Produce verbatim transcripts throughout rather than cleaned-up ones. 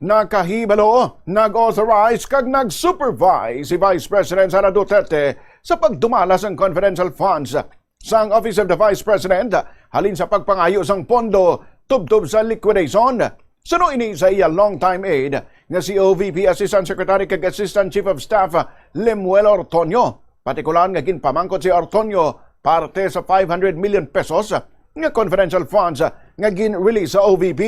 Nakahibalo, nag-authorize kag nag-supervise si Vice President Sara Duterte sa pagdumala sang confidential funds sang Office of the Vice President halin sa pagpangayo sang pondo tubtob sa liquidation. Suno ini sa iya longtime aide nga si O V P Assistant Secretary kag Assistant Chief of Staff Lemuel Ortonio. Partikular nga ginpamangkot si Ortonio parte sa five hundred million pesos nga confidential funds nga gin-release sa O V P.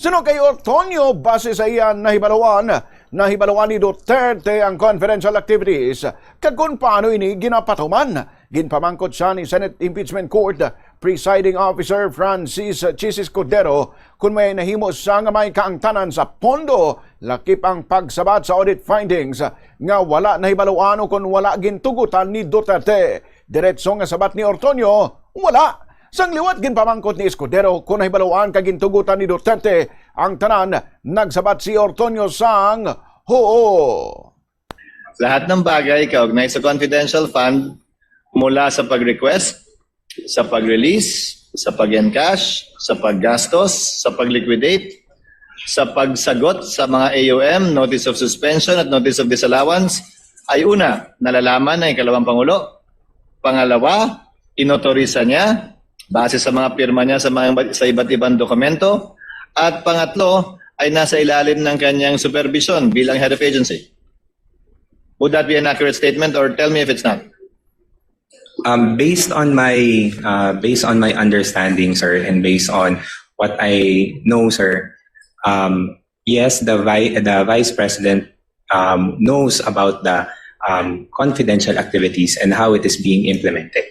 Suno kay Ortonio, base sa iya nahibaluan, nahibaluan ni Duterte ang confidential activities kag kon paano ini ginapatuman. Ginpamangkot siya ni Senate Impeachment Court Presiding Officer Francis Chisis Cordero kon may nahimo siya nga may kaangtanan sa pondo, lakip ang pagsabat sa audit findings nga wala nahibaluan o kon wala gintugutan ni Duterte. Diretso nga sabat ni Ortonio, wala. Sang liwat, ginpamangkot ni Escudero kon nahibaluan kag gintugutan ni Duterte ang tanan. Nagsabat si Ortonio sang huo. Lahat ng bagay kaugnay sa confidential fund, mula sa pag-request, sa pag-release, sa pag-encash, sa paggastos, sa pag-liquidate, sa pagsagot sa mga A U M, notice of suspension at notice of disallowance, ay una, nalalaman ng ikalawang Pangulo. Pangalawa, inotorisa niya base sa mga pirma niya sa, mga, sa iba't ibang dokumento. At pangatlo, ay nasa ilalim ng kanyang supervision bilang head of agency. Would that be an accurate statement, or tell me if it's not? Um, based on my uh, based on my understanding, sir, and based on what I know, sir, um, yes, the vi- the vice president um, knows about the um, confidential activities and how it is being implemented.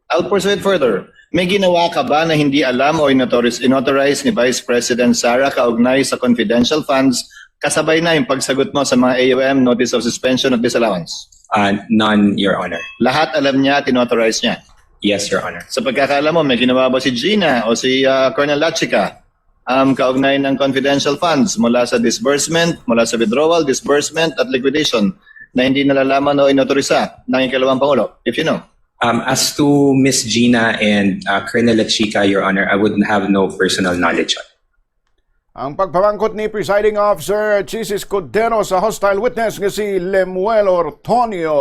I'll pursue it further. May ginawa ka ba na hindi alam o inauthorize, inauthorize ni Vice President Sara kaugnay sa confidential funds kasabay na yung pagsagot mo sa mga A U M notice of suspension at disallowance? Uh, none, Your Honor. Lahat alam niya at inauthorize niya. Yes, Your Honor. Sa pagkakaalam mo, may ginawa ba si Gina o si uh, Colonel Lachica um, kaugnay ng confidential funds mula sa disbursement, mula sa withdrawal, disbursement at liquidation na hindi nalalaman o inautorisa ng ikalawang Pangulo, if you know? Um, as to Miss Gina and uh, Colonel Lachica, Your Honor, I would have no personal knowledge on. Ang pagpamangkot ni Presiding Officer Chisis Cordero sa hostile witness nga si Lemuel Ortonio.